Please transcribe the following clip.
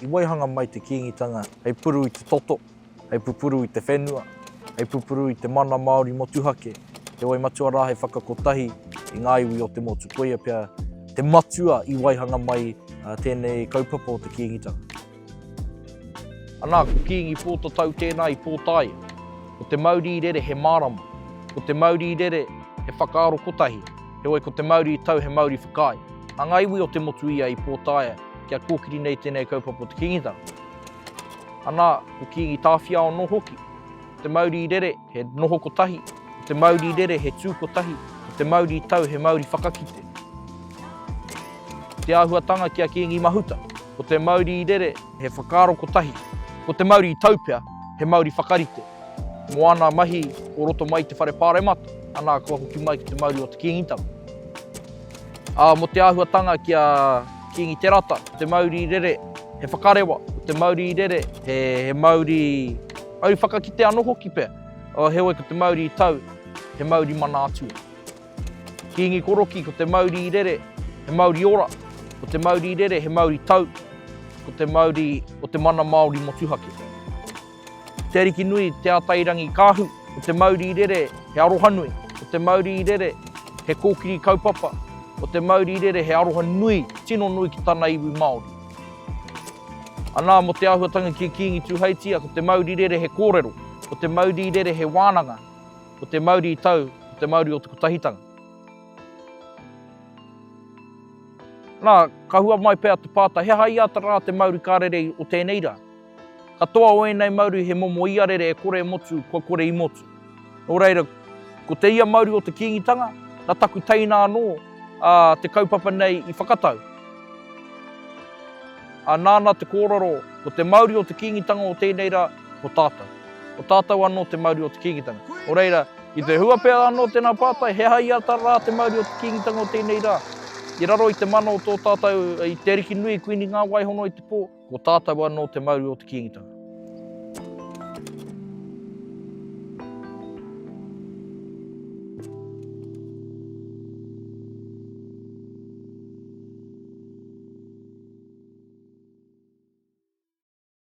I waihanga mai te Kīngitanga hei puru i te toto, hei pupuru i te whenua, hei pupuru i te mana Māori motuhake, heoi matua rā hei whakakotahi i ngā iwi o te motu. Koia pea te matua i waihanga mai tēnei kaupapa o te Kīngitanga. Anā, ko Kīngi Pōtatau tēnā i pōtaia. Ko te mauri i rere he mārama. Ko te mauri i rere he whakaaro kotahi. Heoi, ko te mauri i tau he mauri whakaae. Nā ngā iwi o te motu ia i pōtaia kia kōkiri nei tēnei kaupapa o te Kīngitanga. Anā, ko Kīngi Tāwhiao anō hoki. Ko te mauri i rere he noho kotahi, ko te mauri i rere he tū kotahi, ko te mauri i tau he mauri whakakite. Te āhuatanga ki a Kīngi Mahuta, ko te mauri i rere he whakaaro kotahi, ko te mauri i tau pea he mauri whakarite. Mō ana mahi o roto mai i te whare pāremata, ana kua hoki mai ki te mauri o te Kīngitanga. Ā, mō te āhuatanga ki a Kīngi Te Rata, ko te mauri i rere he whakarewa, ko te mauri i rere he, he mauri, mauri whakakite anō hoki pea. Ā, heoi ko te mauri i tau, he mauri mana atua. Kīngi Koroki, ko te mauri i rere, he mauri ora, ko te mauri i rere, he mauri tau, ko te mauri o te mana Māori motuhake. Te Arikinui, Te Ātairangi Kāhu, ko te mauri i rere, he aroha nui, ko te mauri i rere, he kōkiri kaupapa, ko te mauri i rere, he aroha nui, tino nui ki tana iwi Māori. Anā, mō te āhuatanga ki Kīngi Tūheitia, ko te mauri rere he kōrero, ko te mauri i rere he wānanga, Ko te mauri i tau, ko te mauri o te kotahitanga. Nā, ka hua mai pea te pātai, he aha ia rā te mauri ka rere o tēnei rā? Katoa o ēnei mauri he momo ia rere e kore e motu, kua kore i motu. Nō reira, ko te ia mauri o te Kīngitanga, nā taku teina anō a, te kaupapa nei i whakatau. Ā, nāna te kōrero, ko te mauri o te Kīngitanga o tēnei rā, ko tātou. Ko tātou anō te mauri o te Kīngitanga. Nō reira, i te hua pea anō tēnā pātai, he aha ia tā rā te mauri o te Kīngitanga o tēnei rā? I raro i te mana o tō tātou, i te Ariki nui, Kuini Ngā Waihono i te pō, ko tātou anō te mauri o te Kīngitanga.